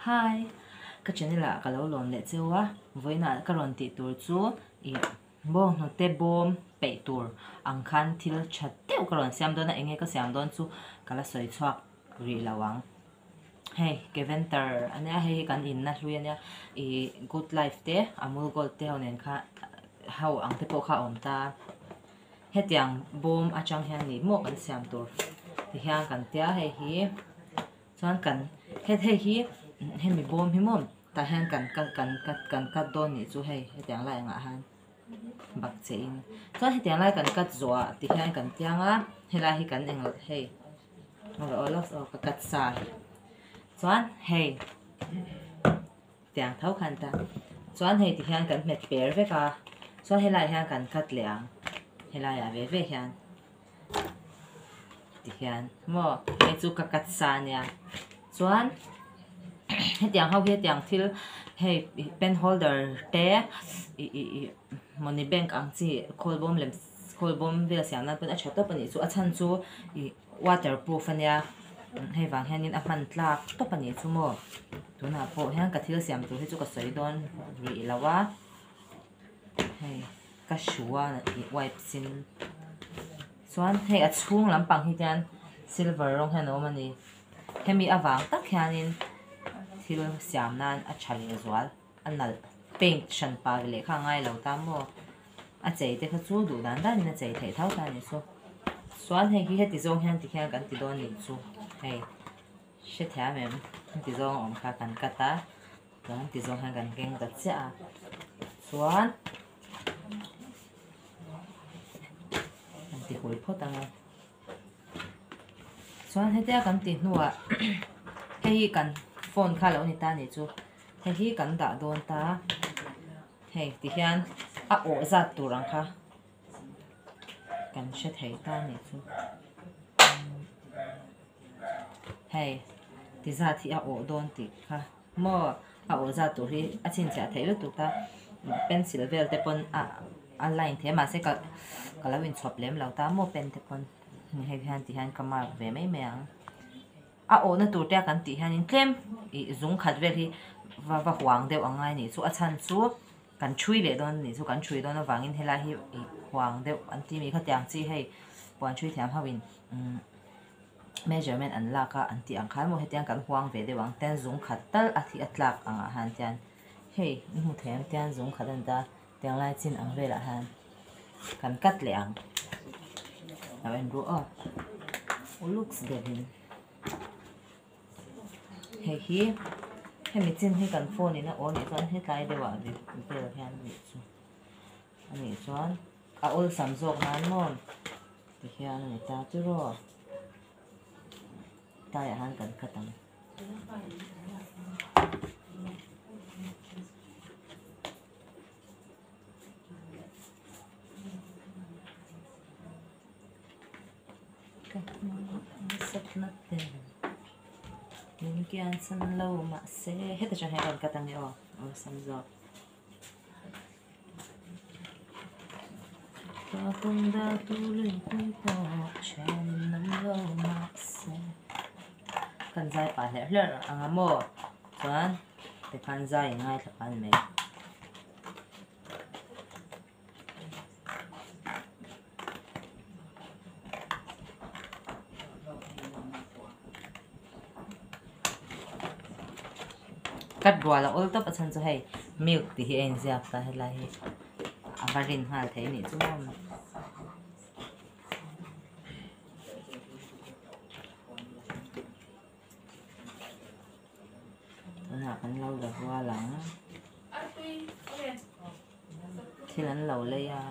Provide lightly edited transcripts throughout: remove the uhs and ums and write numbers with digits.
Hi! Ka channel ah ka lo lawm leh cheu a, vawiinah ka rawn tih tur chu ih bawnghnute bawm peih tur ang khan thil tha deuh ka rawn siam dawn a, enge ka siam dawn chu ka la sawi chhuak rih lo ang. Hei Keventer a nia, hei hi kan inna hlui a nia, ih Good Life te Amul Gold te ho nen kha ho ang te pawh kha a awm ta. Hetiang bawm atang hian ni maw kan siam tur ti hian kan tia hei hi chuan kan he hei hi hemi bawm hi maw tah hian kan cut kan cut kan cut dawn nih chu hei hetiang lai angah hian bak che in chuan hetiang lai kan cut zawh ah ti hian kan tiang a helai hi kan eng hei aw ka cut sa chuan hei. Tiang tho khan ta. Chuan hei ti hian kan hmet per vek a, chuan helaiah hian kan cut leh ang, helaiah ve ve hian ti hian maw hei chu ka cut sa ania. Chuan hetiang ho hi hetiang thil hei pen holder te ih ih ih money bank ang chi khawlbawm lem khawlbawm vel siam nan pawn a tha tawp a nih chu a chhan chu ih. Waterproof ania hei vang hianin a hman tlak tawp a nih chu maw tunah pawh hian ka thil siam tur hi chu ka sawi dawn rih lo a hei ka hru a ih wipes in chuan hei a chhung lampang hi hian silver rawng hian a awm a ni hemi avang tak hianin thil siam nan a tha leh zual a nalh paint hran pa leh kha a ngai lo ta maw. A chei te kha chu duh dan danin a chei theih tho ta a ni chu. Chuan hei hi heti zawng hian tikhian kan ti dawn nih chu hei hrethiam em heti zawng a awm kha kan cut a chuan heti zawng hian kan keng ta chiah a chuan kan ti hul phawt ang a chuan hetia kan ti hnuah hei hi kan phone kha lo ni ta a nih chu hei hi kan dah dawn ta. Hei ti hian a awh zat tur ang kha kan hre thei ta a nih chu hei ti zat hi a awh dawn tih kha maw a awh zat tur hi a chhinchhiah theih lutuk a pencil vel te pawn a a line thei a mahse ka ka lo inchhawp lem lo ta maw pen te pawn hei hian ti hian ka mark ve mai mai ang. A awhna tur te a kan tih hianin tlem ih zung khat vel hi va va huang deuh ang ngai nih chu a chhan chu kan thui leh dawn a nih chu kan thui dawn avangin helai hi ih huang deuh an ti mi khatiang chi hei puan thui thiam ho in umm measurement an lak a an tih ang khan maw hetiang kan huang ve deuh ang ten zung khat tal a thi a tlak ang ah hian tian hei i hmu thei ang tian zung khat a ni ta tiang lai chin ang velah hian kan cut leh ang lo en ru aw uluk deuhin hei hi hemi chin hi kan phone in a aw nih chuan hetlai deuh ah vel hian a nih chu a nih chuan a awlsam zawk nan maw tihian a ni ta chu rawh tlaiah hian kan cut ang. Ka hmangaih ten min kian san lo mahse heta tang hian rawn cut ang e aw awlsam zawk. Ka kawng dal tu lengpui pawh thianin an lo mahse kan zai pah hlerh hlerh ang a maw chuan tikhan zai in ngaithla pah a ni mai. Cut rual a awl tawp a chhan chu hei milk tih hi a inziak ta helai hi a va rin nghal thei anih chu maw. Tunah kan lo la rual ang. Thil an lo lei a.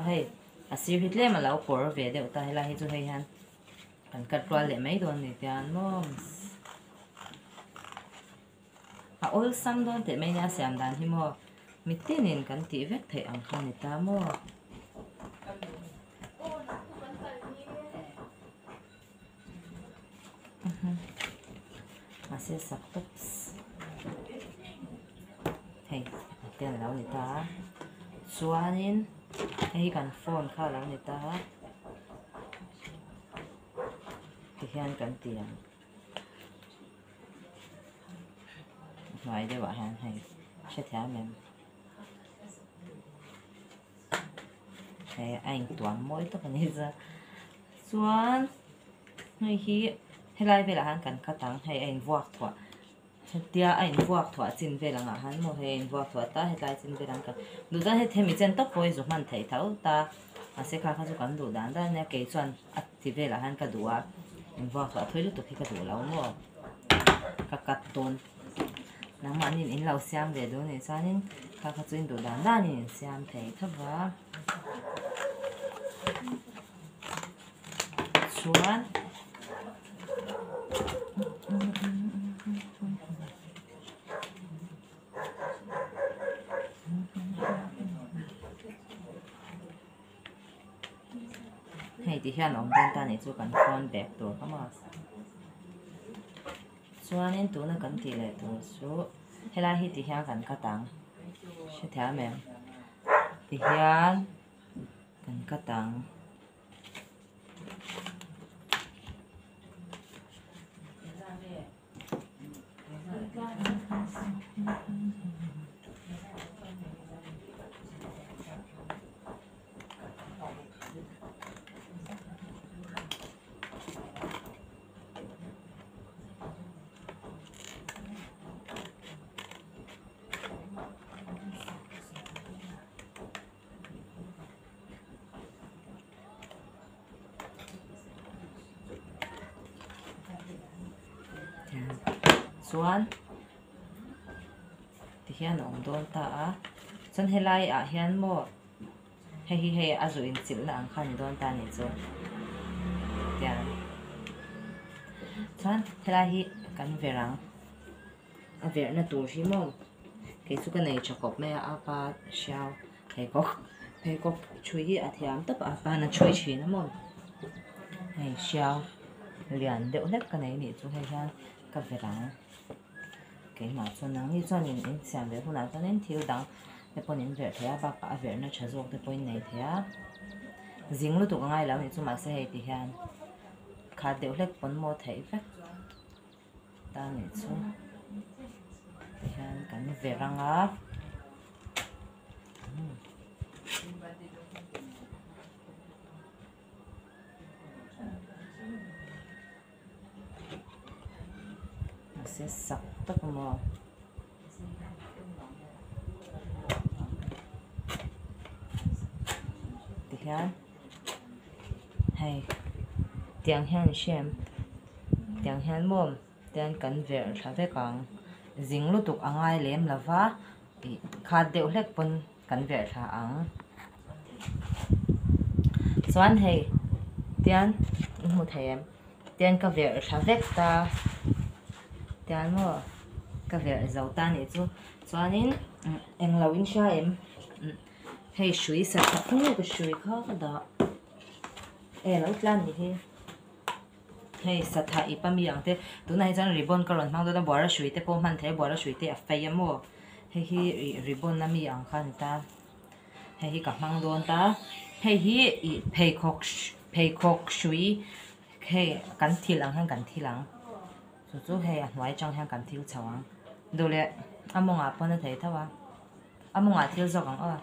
Hei a sir hi tlem a lo kawr ve deuh ta helai hi chu hei hian kan cut rual leh mai dawn ni tiang maw a awlsam dawn teh mai nia a siam dan hi maw mitinin kan tih vek theih ang kha a ni ta maw. Mahse sak tawps hei te an lo ni ta a chuanin hei hi kan phone kha a lo ni ta a tihian kan ti ang hnuai deuhah hian hei hrethiam em. Hei a intuam mawi tawp a ni chuan chuan hei hi helai velah hian kan cut ang hei a invuak thuah hetia a invuak thuah chin vel angah hian maw hei a invuak thuah ta hetlai chin velah hian kan duh chuan hemi chen tawp pawh hi zu hman theih tho ta mahse kha kha chu kan duh dan dan a nia kei chuan a ti velah hian ka duh a invuak thuah thui lutuk hi ka duh lo maw ka cut dawn. Nangmahni in lo siam ve duh anih chuanin kha kha chu in duh dan danin in siam thei tho va. Chuan hei ti hian awm dawn ta anih chu kan phone bag tur kha maw. Chuanin tuna kan tih leh tur chu helai hi ti hian kan cut ang hrethiam em ti hian kan cut ang. Chuan tihian a awm dawn ta a chuan helai ah hian maw Hei hi hei a zu inchilhna ang kha a ni dawn ta a nih chu tiang chuan helai hi kan verh ang a verhna tur hi maw kei chu ka nei tha khawp mai a apa hriau pheikhawk pheikhawk chhui hi a thiam tawp a apa hian a chhui thin a maw hei hriau lian deuh hlek ka nei a nih chu hei hian ka verh ang keimah chuan nangni chuan in insiam ve hunah chuanin thil dang. Te pawn in verh thei a bakah a verhna tha zawk te pawhin nei thei a zing lutuk a ngai lo anih chu mahse hei ti hian khat deuh hlek pawn maw theih vek ta anih chu ti hian kan verh ang a. Mahse sak tak maw. Tihian hei tiang hian a hriam tiang hian maw tian kan verh thla vek ang zing lutuk a ngai lem lo va ih khat deuh hlek pawn kan verh thla ang chuan hei tian i hmu thei em tian ka verh thla vek ta tian maw ka verh zo ta anih chu chuanin englo in hria em hei hrui sa tha nge ka hrui kha ka dah e lo tlan ni hi. Hei satha ip a mi ang te tunah hi chuan ribbon ka rawn hmang dawn a buara hrui te pawh hman thei a buara hrui te a fei a maw hei hi ih ribbon a mi ang kha a ni ta hei hi ka hmang dawn ta hei hi ih pheikhawk pheikhawk hrui hei kan thil ang hian kan thil ang chu chu hei a hnuai atang hian kan thil chho ang duh leh a mawngah pawn a thei tho a a mawngah thil zawk ang aw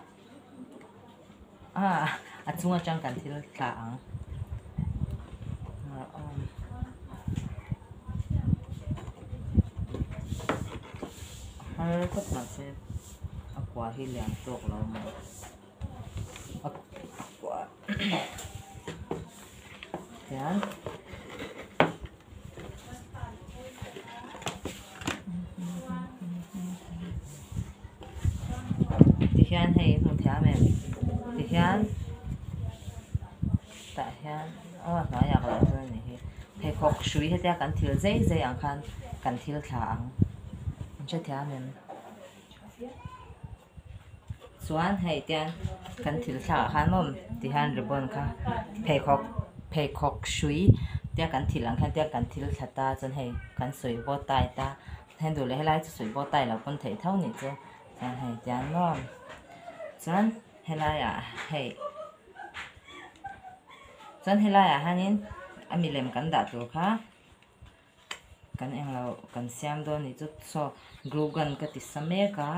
ah a chung atang kan thil tla ang har khawp mahse a kua hi lian tawk lo maw a kua hian. Tihian hei hmu thiam em tihian tah hian aw a hnuaiah ka lo chuan a nih hi pheikhawk hrui hetia kan thil zai zai ang khan kan thil thla ang an hrethiam em chuan hei tian. Kan thil thlak ah khan maw tihian ribbon kha pheikhawk pheikhawk hrui tia kan thil ang khian tia kan thil thla ta chuan hei kan suih bow tie ta then duh leh helai chu suih bow tie lo pawn theih tho nih chu chuan hei tiang maw chuan helaiah hei chuan helaiah hianin a milem kan dah tur kha. Kan englo kan siam dawn nih chu saw glue gun ka ti sa mek a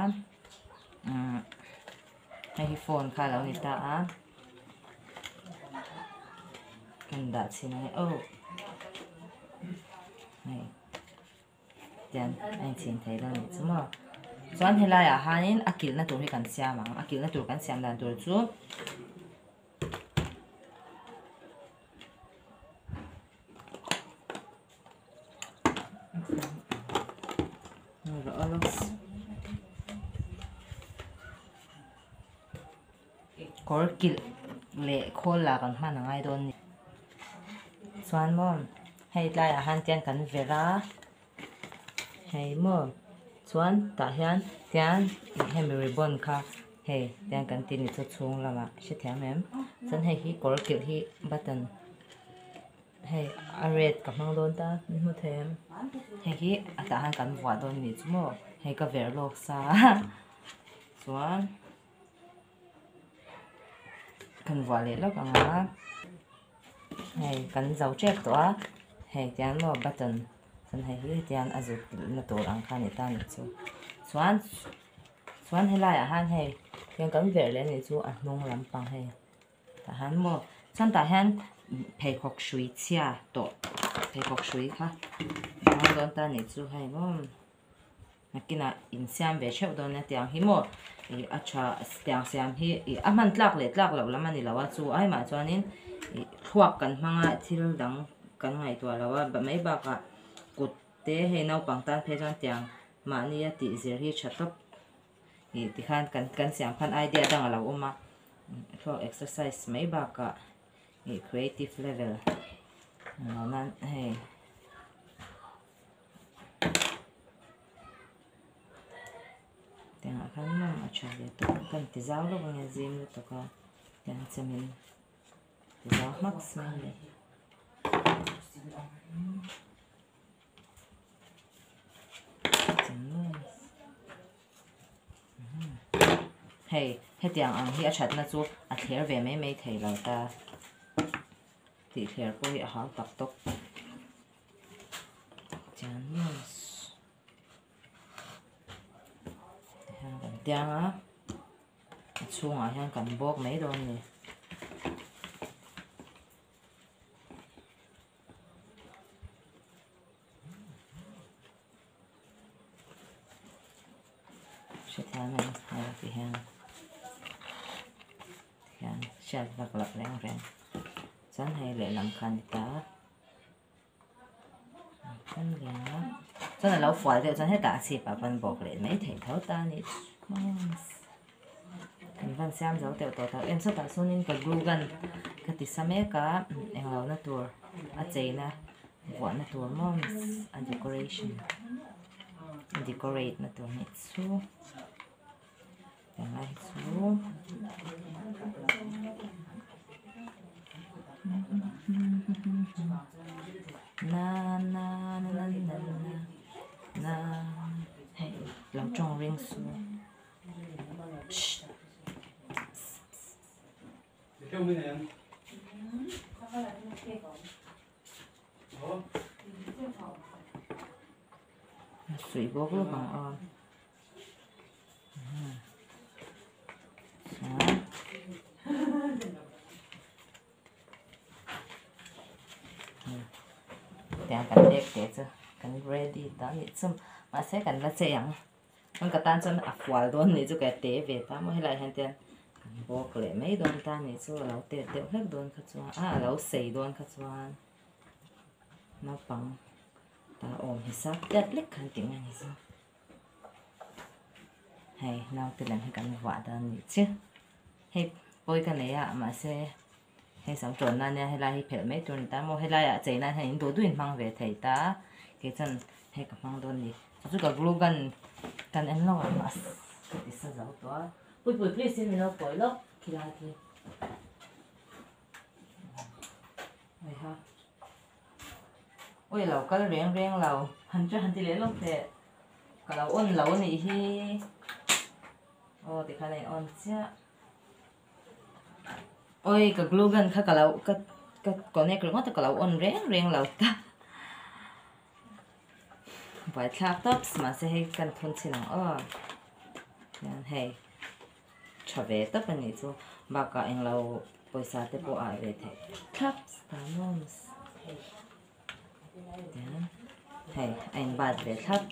umm hei hi phone kha alo ni ta a kan dah chhin ang e aw hei tian a inchhin thei dawn nih chu maw chuan helai ah hianin a kilhna tur hi kan siam ang a kilhna tur kan siam dan tur chu. Kawr kilh leh khawl lah kan hman a ngai dawn a ni. Chuan maw hei tlaiah hian tian kan verh a hei maw chuan tah hian tian hemi ribbon kha hei tian kan ti ni chu chhung lamah hrethiam em chuan hei hi kawr kilh hi button. Hei a red ka hmang dawn ta min hmu thei em hei hi a tah hian kan vuah dawn anih chu maw hei ka verh lawk sa a chuan kan vuah leh lawk ang a hei kan zo tep tawh a hei tiang maw button chuan hei hi hetiang a zut na tur ang kha a ni ta anih chu chuan chuan helaiah hian hei tiang kan verh leh anih chu a hnung lampang hei. Tah hian maw chuan tah hian pheikhawk hrui chhia tawh pheikhawk hrui kha a hmang dawn ta anih chu hei maw nakinah insiam ve theuh dawn nia tiang hi maw ih a tha tiang siam hi ih a hman tlak leh tlak loh lam a ni lo a chu ai mah chuanin ih thluak kan hmang a thil dang kan ngaihtuah lo a mai bakah kut te hei naupang tan phei chuan tiang mahnia tih zir hi tha tawp. Ih tikhan kan kan siam khan idea dang a lo awm a thluak exercise mai bakah ih creative level englo nan hei tiangah khan maw a tha ve tawh ang kan ti zau lawk ange zim lutuk a tiang chemin ti zau hmak mai le. Hei hetiang ang hi a thatna chu a thler ve mai mai thei lo ta tih thler pawh hi a hau tak tawp chuan tihian kan tiang a a chhungah hian kan bawk mai dawn a ni. Hrethiam em hei ti hian tihian hriat vak loh reng reng chuan hei lehlam kha a ni ta a chuan a lo fual deuh chuan hetah a chhip ah pawn bawk leh mai theih tho ta a ni Kan van siam zo teuh tawh tawh em sawtah sawnin ka glue gun ka ti sa mek a englo na tur a cheina vuahna tur maw a decoration a decorate na tur nih chu englai hi chu. Na na na na na na hei lo tawng ring su. Suih bawk lawk ang aw. Tiang kan lek teh chu kan ready ta a nih chu mahse kan la chei ang. Chuan ka tan chuan a fual dawn nih chu ka te ve ta maw helaiah hian tian kan bawk leh mai dawn ta nih chu a lo tet deuh hlek dawn kha chuan a a lo sei dawn kha chuan naupang ta awm hi sap tiat lek khan tih mai ni chu hei naute lem hi kan vuah dawn nih chu hei pawi ka nei a mahse hei sam tawn nan nia helai hi phelh mai tur a ni ta maw helai ah chei nan hian in duh duh in hmang ve thei ta kei chuan hei ka hmang dawn a ni chu chu ka glue gun kan en lawk ang a ka ti sa zo tawh a puipui please in min lo kawi lawk. Khilai khi. Heiha. Ui lo kal reng reng lo. Han chu han ti leh lawk teh. Ka lo on lo anih hi. Aw tikhan a in on chiah. Oi ka glue gun kha ka lo ka ka connect ringawt a ka lo on reng reng lo ta. Buaithlak tawp mahse hei kan thun chhin ang aw. Hian hei tha ve tawp a nih chu bakah englo pawisa te pawh ah ve theih thlap tah tian hei a in bat ve thlap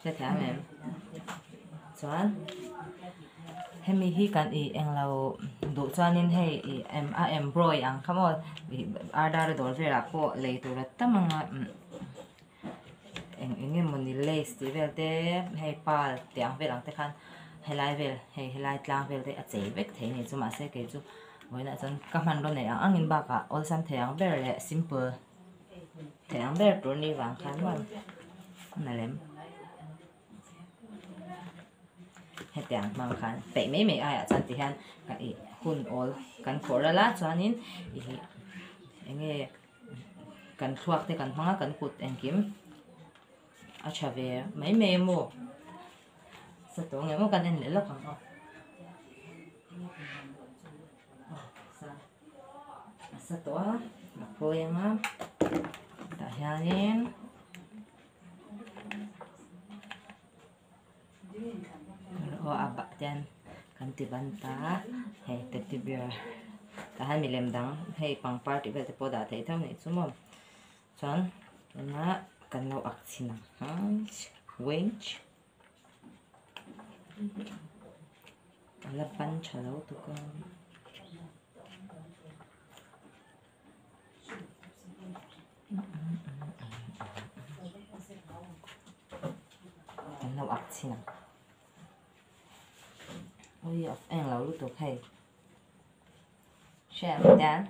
hrethiam em chuan hemi hi kan ih englo duh chuanin hei ih a embroid ang kha maw ih ardar dawr velah pawh lei tur a tam ang a eng eng emawni lace tih vel te hei pal tih ang vel ang te khan helai vel hei helai tlang vel te a chei vek thei a ni chu mahse kei chu vawiinah chuan ka hmanraw neih ang angin bakah awlsam thei ang ber leh simple thei ang ber tur ni vang khan maw na lem hetiang hmang khan peih mai mai aiah chuan ti hian ka ih hun awl kan khawh ral a chuanin ih eng nge. Kan thluak te kan hmang a kan kut engkim a tha ve mai mai a maw sa tawng emaw kan en leh lawk ang aw sa a sa tawh a a phawi ang a tah hianin aw a bah te kan ti ban ta a hei teddy bear tah hian milem dang hei pangpar tih vel te pawh dah theih tho a nih chu maw chuan tunah kan lo ak chhin ang winch a la ban tha lo tuk a. Kan lo ak chhin ang. Ui a eng lo lutuk hei. Hriat hian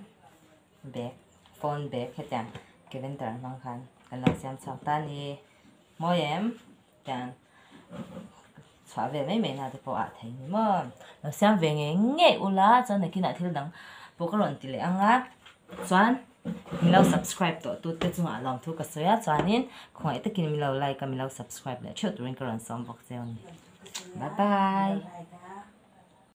bag phone bag hetiang calendar hmang khan kan lo siam chhuak ta a ni. Mawi em? Tiang chhuah vel mai mai na te pawh ah thei ni maw. Lo siam ve ngei ngei ula chuan nakinah thil dang pawh ka rawn ti leh ang a chuan min lo subscribe tawh tu te chungah lawmthu ka sawi a chuanin khawngaih takin min lo like a min lo subscribe leh theuh turin ka rawn sawm bawk che a ni bye bye.